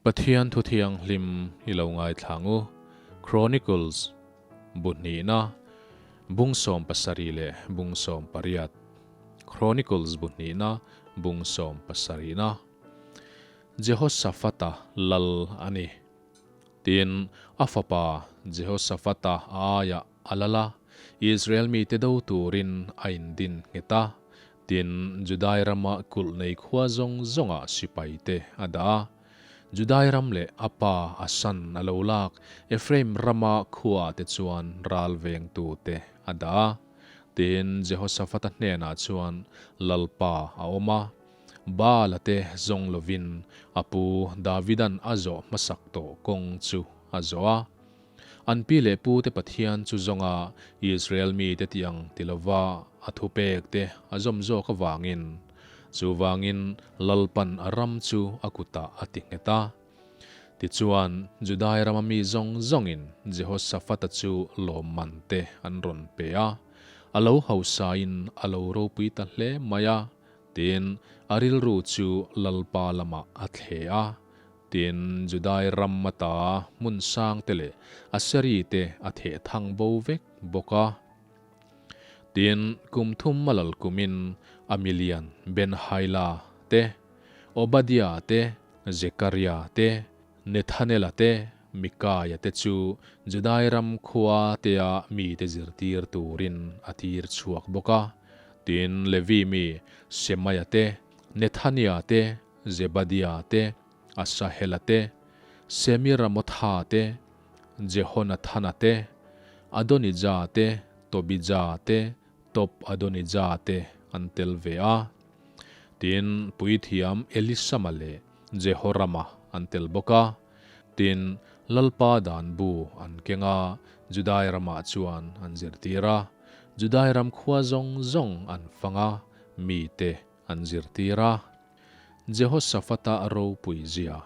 Pathian thu thianghlim i lo ngaithla ngu. Chronicles bu hnihna, bung 70 leh bung 18. Chronicles bu hnihna, bung 70na. Jehoshaphat-a lal a ni. Tin, a fapa Jehoshaphat-a a aiah a lal a, Israel mite do turin a indin nghet a. Tin, Judai rama kulh nei khua zawng zawngah sipaite a dah a. Judai ram leh a pa Asan a lo lak Ephraim rama khuaah te chuan ral vengtute a dah a. Tin, Jehoshaphat-a hnenah chuan Lalpa a awm a. Baal-a te zawng lovin a pu Davidan a zawh hmasak tawh kawng chu a zawh a. An pi leh pu te Pathian chu zawnga Israel mite tih ang ti lova a thupek te a zawm zawk avangin, chuvangin Lalpan a ram chu a kutah a ti nghet a. Tichuan, Judai rama mi zawng zawngin Jehoshaphat-a chu lawmman te an rawn pe a. A lo hausain a lo ropui ta hle mai a. Tin, a rilru chu Lalpa lamah a thle a. Tin, Judai ram ata hmun sang te leh Aseri te a theh thang bo vek bawk a. Tin, kum thum a lal kumin Amilian Ben-Haila te, Obadia te, Zekaria te, Nethanela te, Mikaia te chu Judai ram khua tea mite zirtir turin a tir chhuak bawk a. Tin, Levi mi Shemaia te, Nethania te, Zebadia te, Asahela te, Semiramotha te, Jehonathana te, Adonija te, Tobija te, Tob-Adonija te an tel ve a. Tin, puithiam Elisama leh Jehorama an tel bawk a. Tin, Lalpa dan bu an keng a, Judai ramah chuan an zirtir a. Judai ram khua zawng zawng an fang a, mite an zirtir a. Jehoshaphat-a ropui zia.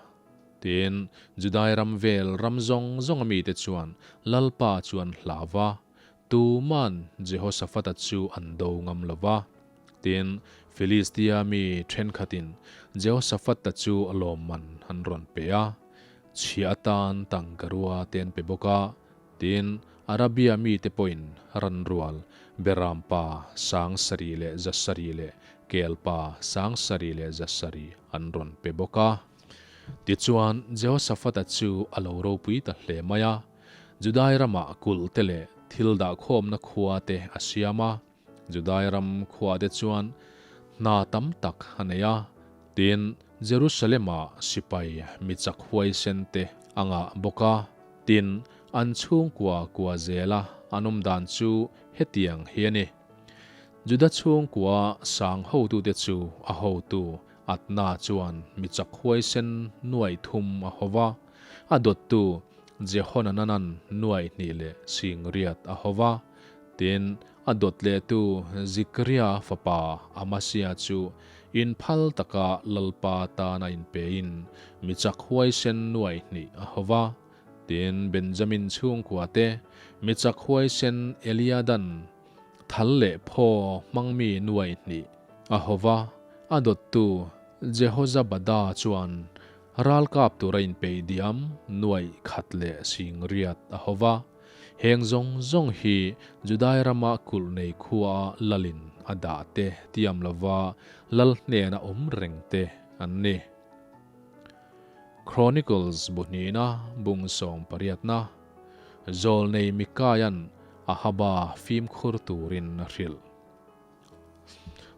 Tin, Judai ram vel ram zawng zawnga mite chuan Lalpa chu an hlau va, tuman Jehoshaphat-a chu an do ngam lo va. Tin, Philistia mi thenkhatin Jehoshaphat-a chu lawmman an rawn pe a, chhia atan tangkarua te an pe bawk a. Tin, Arabia mite pawhin ranrual, berampa 7000 leh 700 leh kelpa 7000 leh 700 an rawn pe bawk a. Tichuan, Jehoshaphat-a chu a lo ropui ta hle mai a, Judai ramah kulh te leh thil dahkhawmna khua te a siam a. Judai ram khuate chuan hna tam tak a nei a, tin, Jerusalem-ah sipai mi chak huaisen te a ngah bawk a. Tin, an chhungkua kua zela an awm dan chu hetiang hi a ni. Juda chhungkua sang hotute chu a hotu Adna chuan mi chak huaisen nuaih thum a ho va, a dawttu Jehonananan nuaih hnih leh singriat a ho va. Tin, a dawt lehtu Zikria fapa Amasia chu inphal taka Lalpa tana inpein mi chak huaisen nuaih hnih a ho va. Tin, Benjamin chhungkua te mi chak huaisen Eliadan thal leh phaw hmangmi nuaih hnih a ho va. A dawttu Jehozabada chuan ralkap tura inpeih diam nuaih khat leh singriat a ho va. Heng zawng zawng hi Judai rama kulh nei khua lalin a dah te tiam lova lal hnena awm reng te an ni. Chronicles bu hnihna bung 18na Zawlnei Mikaia'n Ahaba fimkhur turin a hrilh.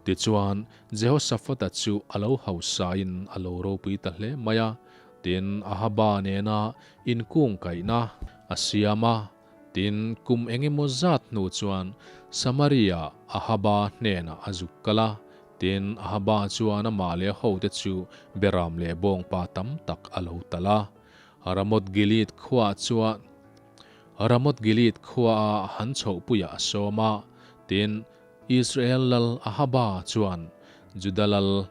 Tichuan, Jehoshaphat-a chu a lo hausain a lo ropui ta hle mai a, tin, Ahaba nena inkungkaihna a siam a. Tin, kum eng emaw zat hnu chuan Samaria Ahaba hnenah a zuk kal a, tin, Ahaba chuan amah leh a hote chu beram leh bawngpa tam tak a lo talh a. Ramoth-gilead khuaah chuan Ramoth-gilead khuaa han chhohpuiah a sawm a, tin, Israel lal Ahaba chuan Juda lal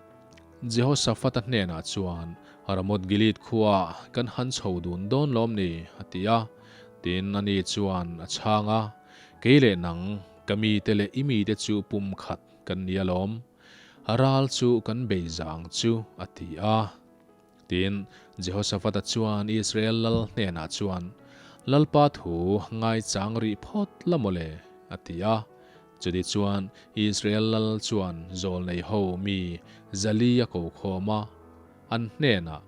Jehoshaphat-a hnenah chuan, Ramoth-gilead khuaah kan han chho dun dawn lawm ni? a ti a. Tin, ani chuan a chhang a, Kei leh nang, ka mite leh i mite chu pum khat kan ni alawm. Ral chu kan bei zang chu, a ti a. Tin, Jehoshafata chuan Israel lal hnenah chuan, Lalpa thu ngaichang rih phawt la mawle, a ti a. Chuti chuan Israel lal chuan zawlnei ho mi Zali a ko khawm a, an hnenah,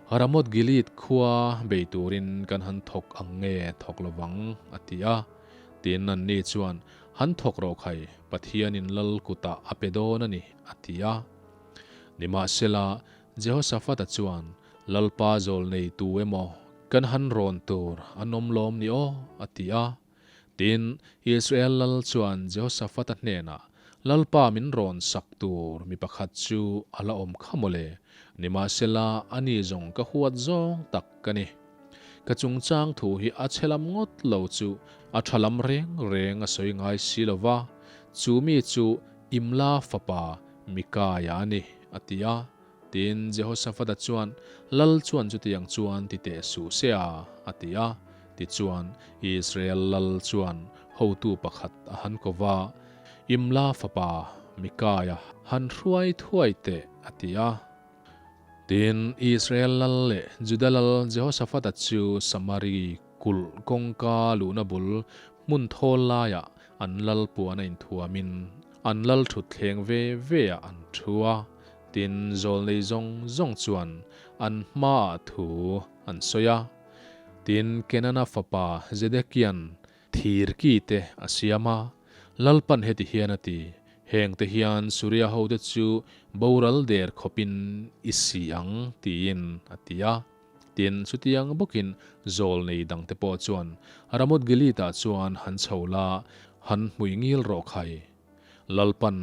Ramoth Gilead khua bei turin kan han thawk ang nge thawk lo vang, a ti a. Tin, anni chuan, Han thawk rawh khai, Pathianin lal kutah a pe dawn a ni, a ti a. Nimahsela, Jehoshafata chuan, Lalpa zawlnei tu emaw kan han rawn tur an awm lawm ni aw? a ti a. Tin, Israel lal chuan Jehoshafata hnenah, Lalpa min rawn sak tur mi pakhat chu a la awm kha mawle, nimahsela ani zawng ka huat zawng tak ka ni. Ka chungchang thu hi a chhe lam ngawt lo chu a tha lam reng reng a sawi ngai si lo va, chu mi chu Imla fapa Mikaia a ni, a ti a. Tin, Jehoshafata chuan, Lal chuan chutiang chuan ti teh suh se a, a ti a. Tichuan, Israel lal chuan hotu pakhat a han ko va, Imla fapa Mikaia han hruai thuai teh, a ti a. Tin, Israel lal leh Juda lal Jehoshafata chu Samari kulh kawngka luhna bul hmun thawl laiah an lal puan a inthuamin an lal thutthleng ve veah an thu a. Tin, zawlnei zawng zawng chuan an hmaah thu an sawi a. Tin, Kenana fapa Zedekia'n thir ki te a siam a, Lalpan heti hian a ti, Hengte hian Suria hote chu boral der khawpin i si ang, tiin a ti a. Tin, chutiang bawkin zawlnei dangte pawh chuan Ramoth Gilead-ah chuan han chho la, han hmui ngil rawh khai. Lalpan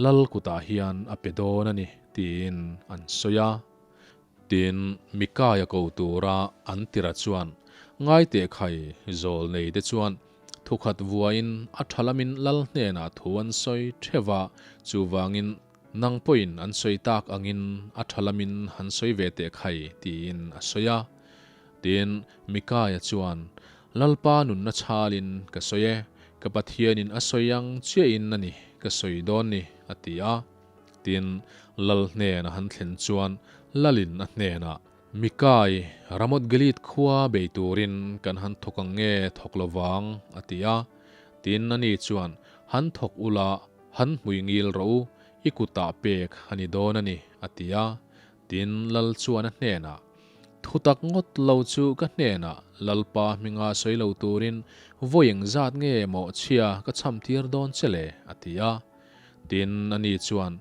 lal kutah hian a pe dawn a ni, tiin an sawi a. Tin, Mikaia ko tura an tira chuan Ngaiteh khai zawlneite chuan thukhat vuain a tha lamin lal hnenah thu an sawi theuh a, chuvangin nang pawhin an sawi tak angin a tha lamin han sawi ve teh khai, tiin a sawi a. Tin, Mikaia chuan, Lalpa nunna chhalin ka sawi e, ka Pathianin a sawi ang chiahin a ni ka sawi dawn ni, a ti a. Tin, Lal hnen a han thlen chuan Lalin a hnenah, Mikai, Ramoth Gilead khua bei turin kan han thawk ang nge thawk lo vang, a ti a. Tin, ani chuan, Han thawk ula, han hmui ngil rawh u, i kutah pek a ni dawn a ni, a ti a. Tin, Lal chuan a hnenah, Thutak ngawt lo chu ka hnenah Lalpa hminga sawi lo turin vawi engzat nge maw chhia ka chham tir dawn che le? a ti a. Tin, ani chuan,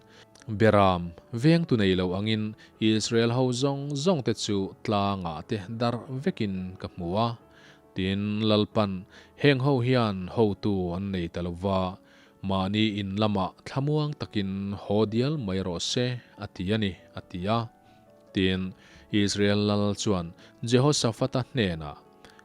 Beram, vengtu nei lo angin Israel ho zawng zawngte chu tlangah te darh vekin ka hmu a. Tin, Lalpan, heng ho hian hotu an nei ta lo va, mahni in lamah thlamuang takin haw dial mai rawh se, a ti a ni, a ti a. Tin, Israel lal chuan Jehoshafata hnenah,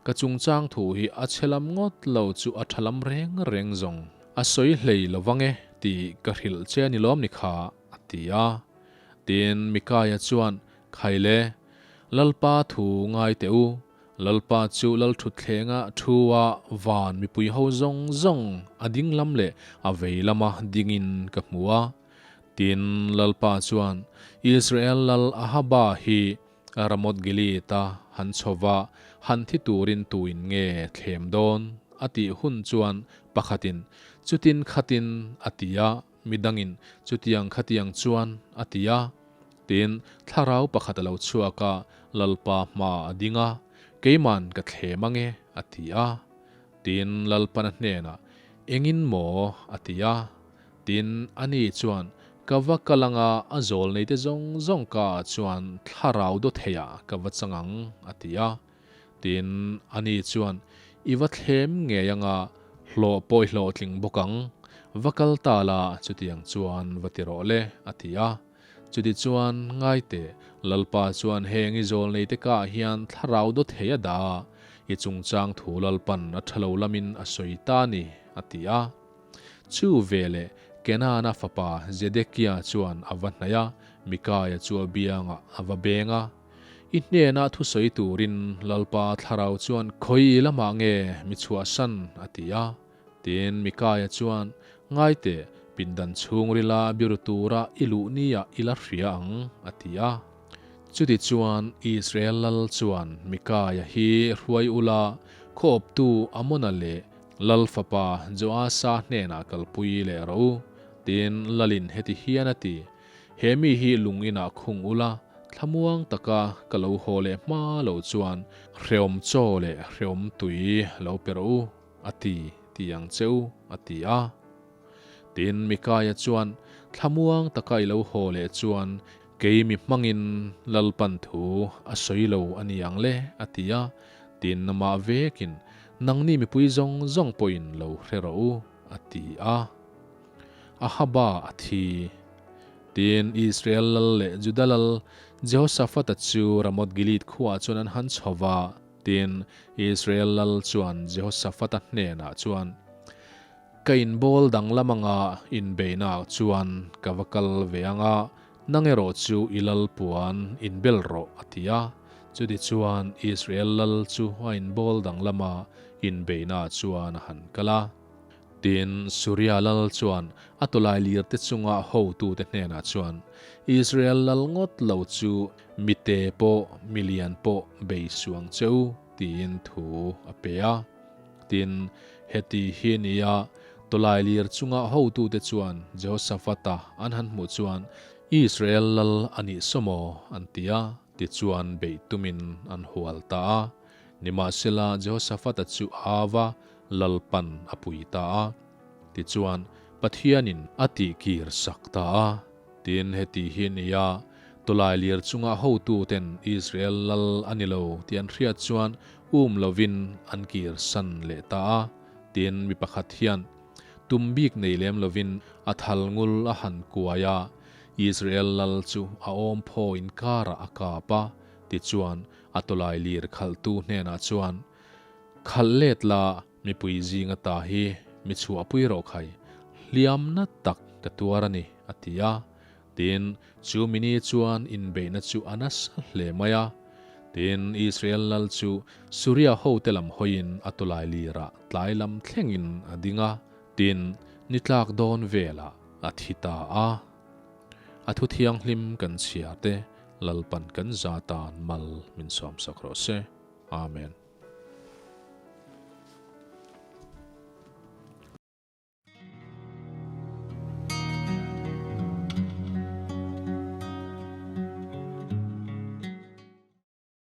Ka chungchang thu hi a chhe lam ngawt lo chu a tha lam reng reng zawng a sawi hlei lo vang e tih ka hrilh che a ni lawm ni kha, a ti a. Tin, Mikaia chuan, Khaile, Lalpa thu ngai teh u, Lalpa chu Lalthutthlengah thu a van mipui ho zawng zawng a ding lam leh a vei lama dingin ka hmu a. Tin, Lalpa chuan Israel lal Ahaba hi Ramoth Gilead-a han chhova han thi turin tuin nge thlem dawn? a tih hun chuan pakhatin, Chutin khatin a ti a, midangin, Chutiang khatiang chuan a ti a. Tin, thlarau pakhat a lo chhuak a, Lalpa hma a ding a, Keiman ka thlem ange, a ti a. Tin, Lalpan a hnenah, Engin maw? a ti a. Tin, ani chuan, Ka va kal anga a zawl neite zawng zawng ka ah chuan thlarau daw theiah ka va chang ang, a ti a. Tin, ani chuan, I va thlem ngei anga hlawh pawh i hlawhtling bawk ang, va kal ta la, chutiang chuan va ti rawh le, a ti a. Chutichuan, ngaite, Lalpa chuan heng i zawl neite ka ah hian thlarau daw thei a dah a, i chungchang thu Lalpan a ṭha lo lamin a sawi ta a ni, a ti a. Chu veleh Kenana fapa Zedekia chuan a va hnaih a, Mikaia chu a biangah a va beng a. I hnenah thusawi turin Lalpa thlarau chuan khawi lamah nge mi chhuahsan? a ti a. Tin, Mikaia chuan, Ngaiteh, pindan chhungrila biru tura i luh niah i la hria ang, a ti a. Chutichuan, Israel lal chuan Mikaia hi hruai ula, khaw awptu Amona leh lal fapa Joasa hnenah kalpui leh rawh u. Tin, lalin heti hian a ti, He mi hi lung inah khung ula, thlamuang taka ka lo haw leh hma lo chuan hreawm chaw leh hreawm tui lo pe rawh u, a ti, ti ang che u, a ti a. Tin, Mikaia chuan, Thlamuang taka i lo haw leh chuan kei mi hmangin Lalpan thu a sawi lo a ni ang le, a ti a. Tin, amah vekin, Nangni mipui zawng zawng pawhin lo hre rawh u, a ti a. Ahaba a thi. Tin, Israel lal leh Juda lal Jehoshaphat-a chu Ramoth-Gilead khuaah chuan an han chho va. Tin, Israel lal chuan Jehoshaphat-a hnenah chuan, Ka inbawl danglam anga inbeihnaah chuan ka va kal ve anga, nang erawh chu i lal puan inbel rawh, a ti a. Chutichuan Israel lal chu a inbawl danglama inbeihnaah chuan a han kal a. Tin, Suria lal chuan a tawlai lirte chunga hotute hnenah chuan, Israel lal ngawt lo chu mite pawh milian pawh bei suh ang che u, tiin thu a pe a. Tin, heti hi nia, tawlai lir chunga hotute chuan Jehoshaphat-a an han hmuh chuan, Israel lal a nih saw maw? an ti a, tichuan beih tumin an hual ta a. Nimahsela, Jehoshaphat-a chu a au a, Lalpan a pui ta a. Tichuan, Pathianin a tihkir sak ta a. Tin, heti hi nia, tawlai lir chunga hotuten Israel lal a ni lo tih an hriat chuan um lovin an kir san leh ta a. Tin, mi pakhat hian tum bik nei lem lovin a thal ngul a han kuai a, Israel lal chu a awm phaw inkarah a kap a. Tichuan, a tawlai lir khalhtu hnenah chuan, Khalh let la, Mipui zinga ta hi mi chhuahpui rawh khai, hliamna tak ka tuar a ni, a ti a. Tin, chu mini chuan inbeihna chu a nasa hle mai a. Tin, Israel lal chu Suria hote lam hawiin a tawlai lirah tlai lam thlengin a ding a, tin, ni tlak dawn velah a thi ta a. A thu thianghlim kan chhiar te Lalpan kan za tan mal min sawmsak rawh se. Amen.